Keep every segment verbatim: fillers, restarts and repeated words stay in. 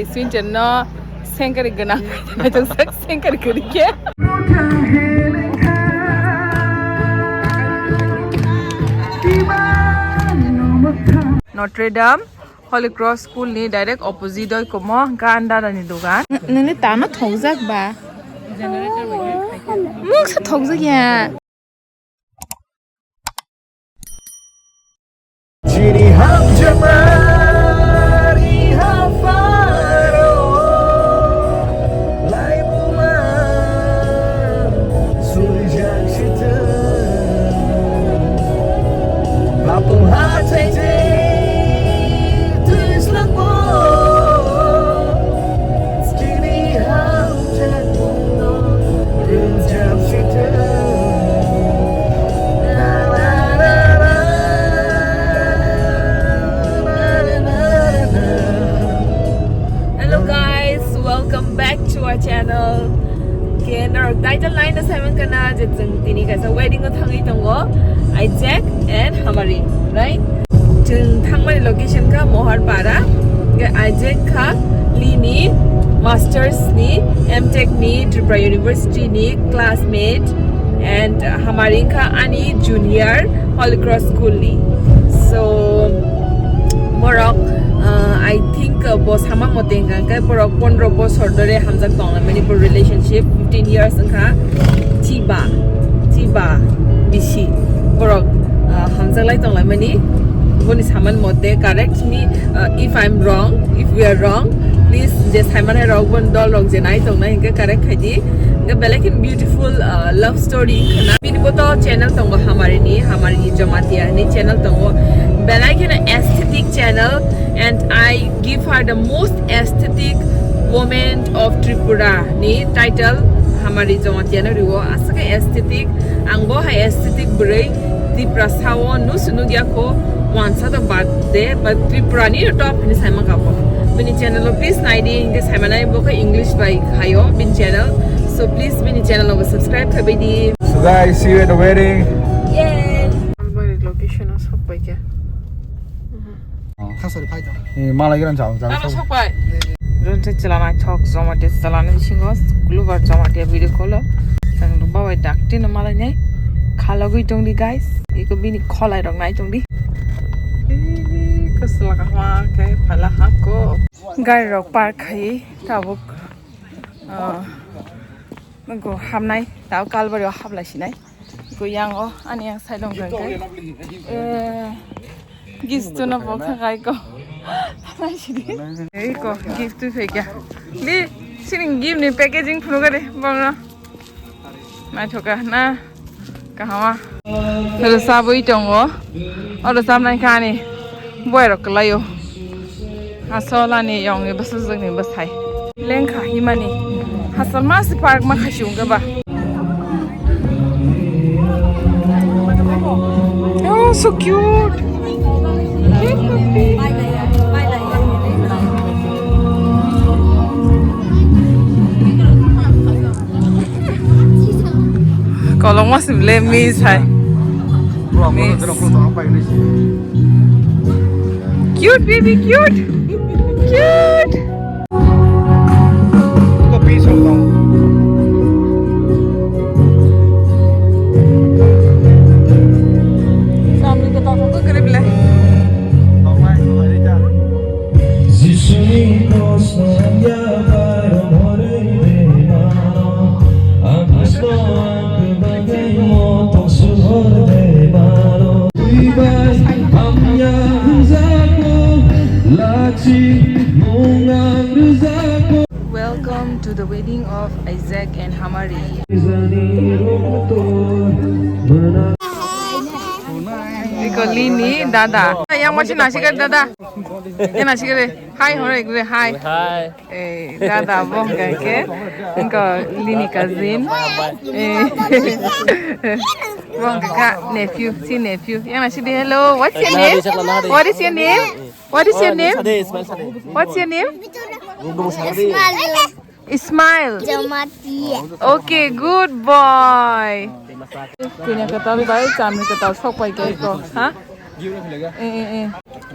Swinton no sengkari gwnang, naitong sak sengkari kwrwi khe. Notre Dame Holy Cross School ni direct opposite oi komo, hwnkhe ani dada ni dogan. Nini tano thokjak ba? Mungsa thokjak ya. Chini hamjakmani hapharo laibuma suijak sitwng. Bapung hathai tei twi slangbo chini hamjakmung. Hello guys, welcome back to our channel. Ke norok title line na saiman kana je jeng tini kaisa wedding o thangwi tongo, Isaac and Hamari, right? Chwng thangmani location kha Moharpara. Hwnkhe Isaac kha Lee ni masters ni, M Tech ni, Tripura University ni classmate, and, uh, Hamari kha ani junior Holy Cross School ni. So, borok, uh, I think, uh, bo sama mote hwnkha khe borok pondro bosor dhore hamjak tonglaimani, bo relationship fifteen years wngkha. Chiba, chiba, bisi borok, ah, hamjaklai tonglaimani. Boni saman mote correct me, ah, if I'm wrong, if we are wrong, please, je saimanai rok, bon dol rok je nai tongnai hwnkhe correct khaidi. Hwnkhe belai khe beautiful, ah, love story khna. Bini bo to channel tongo Hamari ni, Hamari ni Jamatia ni channel tongo. Belai kheno aesthetic channel, and I give her the most aesthetic woman of Tripura ni title Hamari Jamatia no riwo. Aswk khe aesthetic, ang bo hai aesthetic bwrwi Tiprasa o nusu nukya kho, wansa to bad de, but Tripura ni top hini saima kha bo. Bini channel o please nai di, hingke saima nai bo khe English bai khaio bini channel. So please bini channel o subscribe khabai di. So guys, see you at the wedding. Yay! Location o sok bai khe. Khasari phai tong. Eh, malai gran chao, chao. Ano sok bai. Ron se chalana chok Jamatia chalana singo, global Jamatia video call o. Tang no babai dakti no malai nai. Khalogwi tong di guys. Iko bini kholai rok nai tong di. Ih, kasla kahma kai phala hako. Gari rok park khai tabuk. Ah, nungko hamnai, tao Kalbari o hablai sinai. Ko yang o, ani yang side long kangkai. Eh, gift tu na bo kangkai ko. Hamnai sidi. Ei ko, gift tu phe kya. Di, sining gift ni packaging phunu ka de, bang na. Naithoka na. Kahama. Rwchabwi tongo. O rwchabnai kha ani boy rok kwlaio. Asol ani yongni bwsajwkni bwsai. Lengkha himani. Hasal ma si park ma khasi wngkha ba. Oh, so cute. Cute puppy. Kolokma sim le miss hai. Miss. Cute baby, cute. Cute. Samni ke tong ko kere bile. Jisuni kosong ya barom hore de mano. Ang asma ke bagai mo tong suhor de mano. Twi bai hamya hwnjago, lachi mung ang rwjago. Welcome to the wedding of Isaac and Hamari. Iko Lini dada. Yang masih nasi kan dada? Yang nasi kan? Hi, hore, hi. Hi. Eh, dada, bo hwnkha khe, wngkha Lini cousin. Eh, bo hwnkha kha nephew, si nephew. Yang nasi di hello. What's your name? What is your name? What is your name? What's your name? Ismail. Jamatia. Okay, good boy. Kunya katal bai, chamni katal sok pai kai ko, ha? Eh, eh, eh.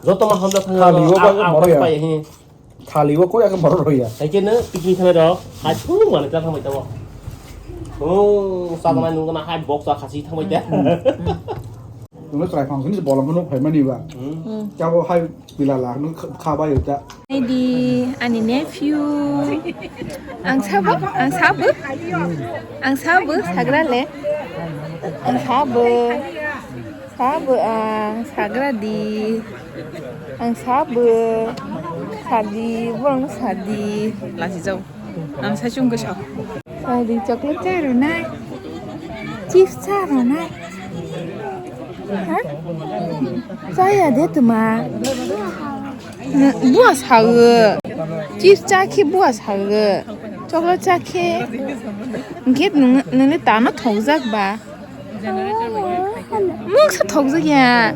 Joto ma hamjak thang Thali o ang, ang bai ang moro ya. Pai hi. Thali o koi ake borok rw ya. Hai khe no picnic thangwi rok, hai phung manwi chá thangbai tongo. Phung chá tongnai nung tongnai hai box o khasi thangbai ta. Nungno chwrai phang sini bolong phano phaimani ba. Hmm. Hmm. Chabo hai pila la nung kha bai ta. Hai di ani nephew. Ang sabo, ang sabo. Ang sabo sagra le. Ang sabo. Sabo ang sagra di. Ang sabo. Sadi, borong sadi. Lasi jau. Ang sa chung kosao. Sadi chocolate cha rwnai. Chips cha rwnai. Ha? Chaya de tuma. Bua sago. Chips cha khe bua sago. Chocolate cha khe. Hingkhe nung, nungni tano thokjak ba. Mungsa thokjak ya.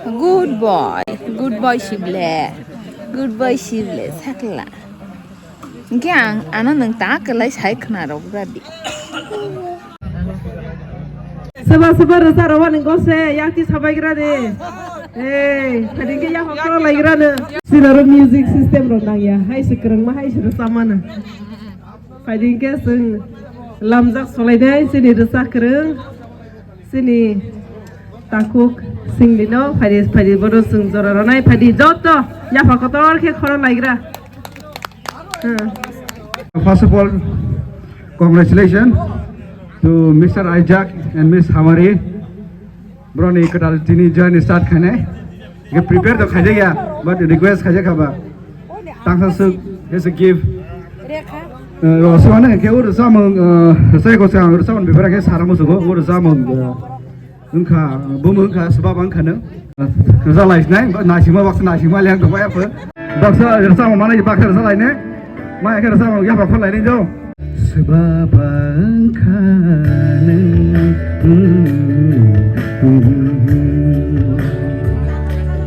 Good boy. Good boy sible. Good boy sible sakla. Hingke ang ano nwng ta kwlai sai khna rok radi. Soba soba rwsa rwani gose yakti sabai gra de. Hey, khadi ke ya hokro lai gra no. Sinaro music system ro nang ya. Hai se kwrwngma hai se rwsa mano. Phaidi hingke chwng lamjak solai de, chini rwchak kwrwng, chini takhuk singli no phaidi, phaidi bono chwng jora ronai, phaidi joto yapha kotor khe khoro laigra. Hmm. First of all, congratulations to Mister Isaac and Miss Hamari. Broni kwtal tini journey start khainai. Ge prepare to khaijak ya, but request khaijak khaba. Tangsa suk, as a gift. Eh, ro samane ke ur samung, eh, sai ko sa ur samung bibara ke sara musugo, ur samung, eh, wngkha, bum wngkha, sba bang khano. Eh, rwja lai sinai, naisingma baksa naisingma leng tongma ya pho. Baksa rwja mo mana baksa rwja lai ne. Ma ya ke rwja mo ya baksa lai ne jo. Sba bang khano.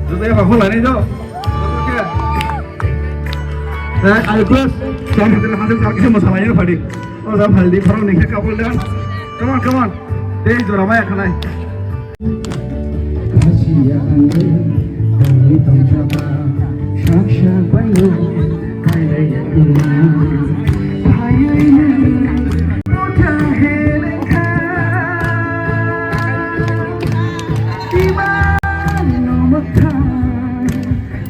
Rwja ya baksa lai ne jo. Oke. Eh, I request, song kita hasil sal kisa masalah ya, Fadi. Oh, sama Fadi, parang ni, couple dance. Come on, come on. Dei jora maya khanai. Khasiya ang tangwi tongchaba, sak sak baino, kailai ya ina. Phaiwi nang, kota helekha. Iman no makthang.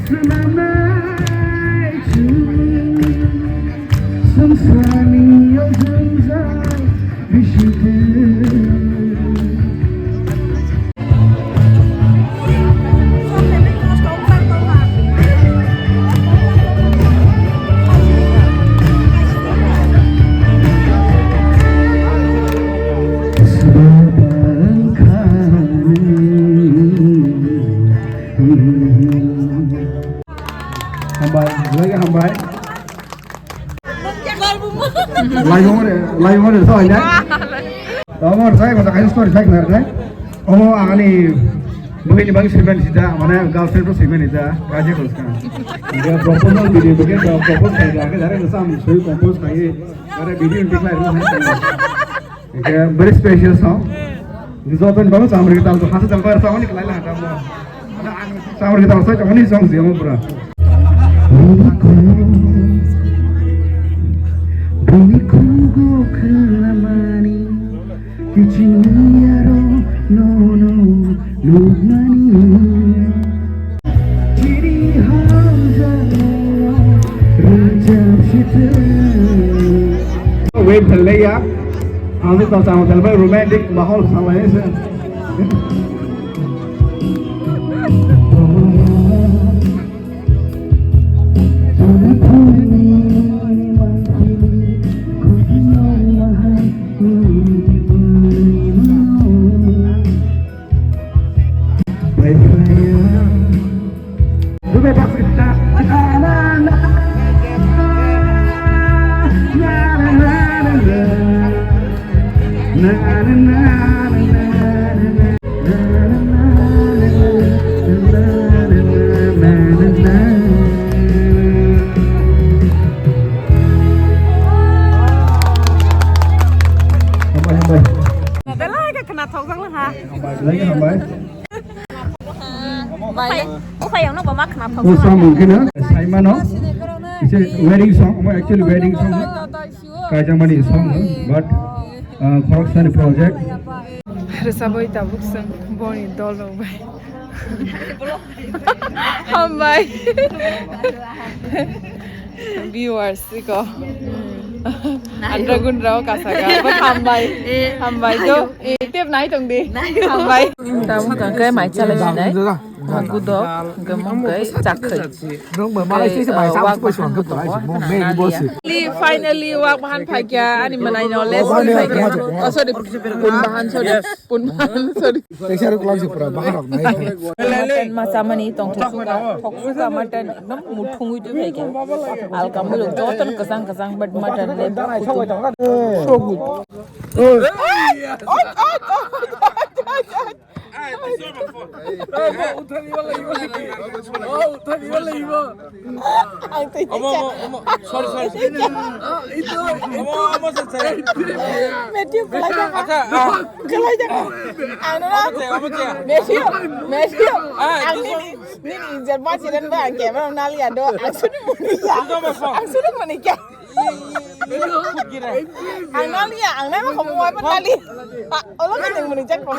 Swnamnai chwng swngcharni o jwngjal bisi twng. Swbang kha. Hambai, belai khe hambai. Laimung re, laimung re, soalnya. Omo, saya kata kayu story saya kena, omo, ani, bukan bang semen sida, mana girlfriend tuh semen sida, kaje kos kan. Dia proposal video, bukan propose saya, kaje dari sana, sui compose saya, dari video yang kita ini. Hingke very special song. Joto ni bagwi chamri kwtal, haste chamri kwtal song ni kwlai la tamo. Chamri kwtal song ni song si amo pura. Bini kugo khwnamani kiching yaro nono nukmani. Wave khlaiya, ang tong tong tong romantic mahol khlaiya se. Belai khe khna thokjak nang ha. Belai khe hambai. Uphai, uphai ang no bo ma khna thok. O samung khe no saimano, it's a wedding song, omo actually wedding song no. Kaijakmani song no, but, uh, khoroksani project. Rwchapwi tabuk chwng boni dol rok bai. Hambai. Viewers, iko. Andra gundra o kasa ga. Hambai. Hambai jo. Eh, tep nai tong di. Hambai. Tabuk kangkai mai chalai sinai. Gudok, hwnkhe mungkhe chakhwi. Tei, uh, wak bahan bo tongo, hwnkhe nang naliya. Finally, finally, wak bahan phaikya, ani mwnaino less than phaikya. Oh, sorry, pun bahan, sorry, pun bahan, sorry. Mutton ma chamani tongthok suka, thok suka mutton ekdom muthungwi twi phaikya. Alka muilu jotono kwchang kwchang, but mutton le so good. Omo, omo, omo. Sorry, sorry. Omo, omo, sorry, sorry. Matthew, kalai jak. Acha, ah. Kalai jak. Ano na. Omo che, omo che. Matthew, Matthew. Ah, ang nini, nini ijat bachiran ba ang camera naliya do. Ang sunu muni ya. Ang sunu muni ya. Ang naliya, ang nai ma komo wa pa nali. Olo ka nang muni jak komo.